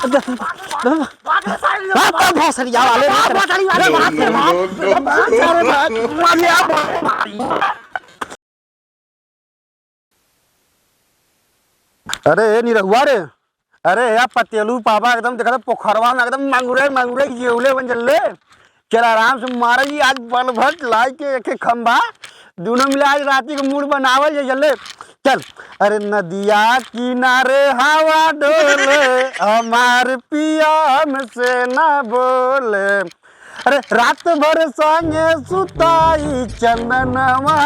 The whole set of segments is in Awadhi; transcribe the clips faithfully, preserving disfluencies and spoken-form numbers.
अरे, अरे, अरे, भोसड़िया वाले, भोसड़ी वाले, भाग रे, भाग। अरे ए निरहुआ रे, अरे या पतेलू पापा एकदम देखा था पोखरवा में एकदम मंगुरे मंगुरे जियौले बन जल्ले। चल आराम से मारल जी आज बल भर लाई के एक एक खंभा, दोनों मिला आज राती के मूड बनावल जाई जल्ले। चल। अरे नदिया किनारे हवा डोले, हमार पिया हमसे ना बोले। अरे रात भर संगे सुताई चंदनवा,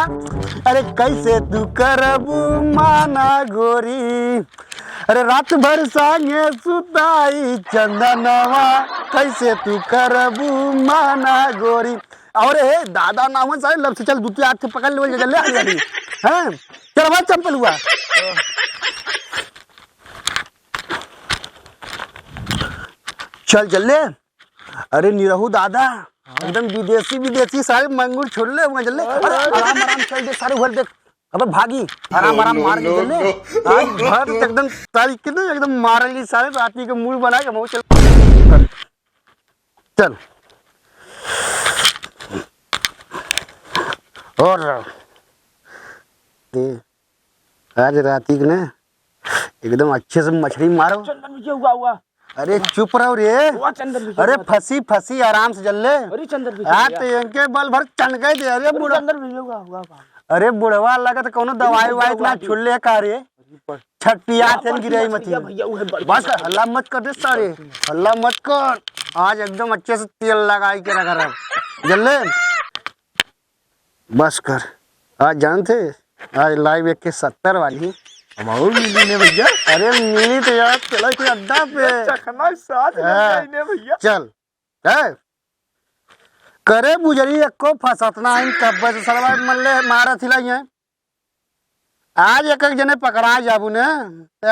अरे कैसे तू करबू माना गोरी। अरे रात भर संगे सुताई चंदनवा, कैसे तू करबू माना गोरी। और हे दादा नाम है सारे लब से चल दूती आँख से पकड़ ले जल्ले आ जल्दी। हैं? चल भाई चंपल हुआ। चल जल्ले। अरे निरहू दादा, हाँ। एकदम विदेशी विदेशी सारे मंगुर छोड़ ले हुआ जल्ले। अरे, अरे, अरे। आराम आराम चल दे सारे उधर देख। अबे भागी, आराम आराम मार के चल ले। आज भर एकदम तारीख के ना एकदम मारल जी सारे राती के मूड बना के मऊ चल। चल। और ए, आज राती के ना एकदम अच्छे से मछली मारो। चंदन भैया हुआ हुआ। अरे चुप रहो रे। हुआ चंदन भैया अरे हुआ। फंसी फंसी आराम से जल्ले। अरे चंदन भैया हाँ हुआ। तो इनके बल भर चनके दे। अरे अरे बुढ़ा चंदन भैया हुआ हुआ हुआ। अरे बुढ़वा लगा तो कोनो दवाई वाई ना छुड़ ले का रे। छटपिया थे गिराई मत। बस हल्ला मत कर दे सारे। हल्ला मत कर। आज एकदम अच्छे से तेल लगाई के रखा रहा जल्ले। बस कर। आज जानते आज लाइव एक के सत्तर वाली। हम और मिली ने भैया। अरे मिली तो यार चला के अड्डा पे। चखना साथ में हाँ। जाइने भैया। चल। है। करे बुजरी एको फसत ना इन कब्बे से सरवा मल्ले मारत हिलाई है। आज एक एक जने पकड़ा जाबू ने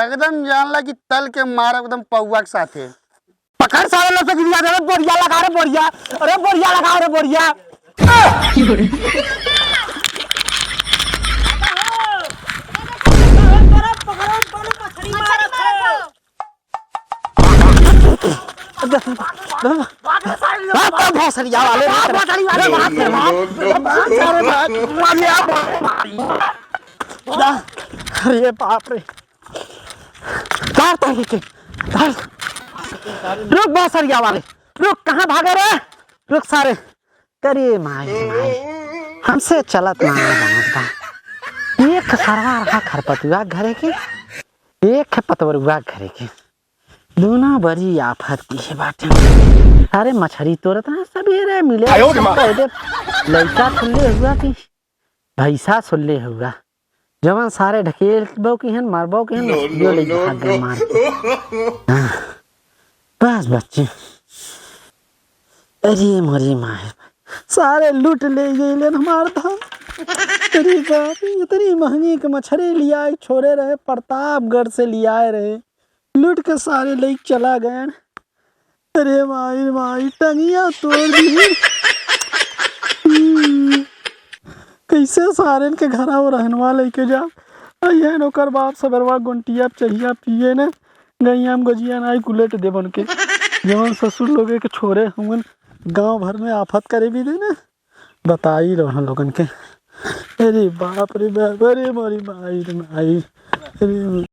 एकदम जान ला कि तल के मार एकदम पौवा के साथे। पकड़ सारे लोग से गिरिया दे, बोरिया लगा रे बोरिया। अरे बोरिया लगा रे बोरिया। भोसड़िया वाले। अरे बाप रे। तार तार के, तार। रुक बा सरिया वाले, रुक, कहाँ भागे रे? रुक सारे। करे माई, माई, हमसे चलत ना है बनत बा। एक सरवा रहा खरपतुआ घरे के, एक है पतवरुआ घरे के। दोनों बड़ी आफत की है बाटे। अरे मछरी तोरत रहा सबेरे मिले। आयो रे माँ। पहले लइका खुले हुआ कि भैंसा सुल्ले हुआ, जवन सारे ढकेल बो की हन, मार बो की हन, no, मछलियों no, ले no, भाग गए no। मार के। हाँ। बस बच्चे। अरे मोरी माँ है। सारे लूट ले गए लेन हमार धान। अरे बाप रे, इतनी महंगी के मछली लिया छोरे रहे, प्रतापगढ़ से लियाए रहे। लूट के सारे लेके चला गए। अरे माई, माई, टंगिया तोड़ दी। हम्म, कैसे सारेन के घरा वो रहनवा लेके जा? अइहेन ओकर बाप सबेरवा गोंटिया चहिया पिए ने, गइया में गजिया नाई कुलेट दे बन के। जवन ससुर लोगे के छोरे हुवन, गांव भर में आफत करे भी दे ने। बताई रहो हम लोगन के। अरे बाप रे बाप, अरे मोरी माई रे माई, अरे मोरी।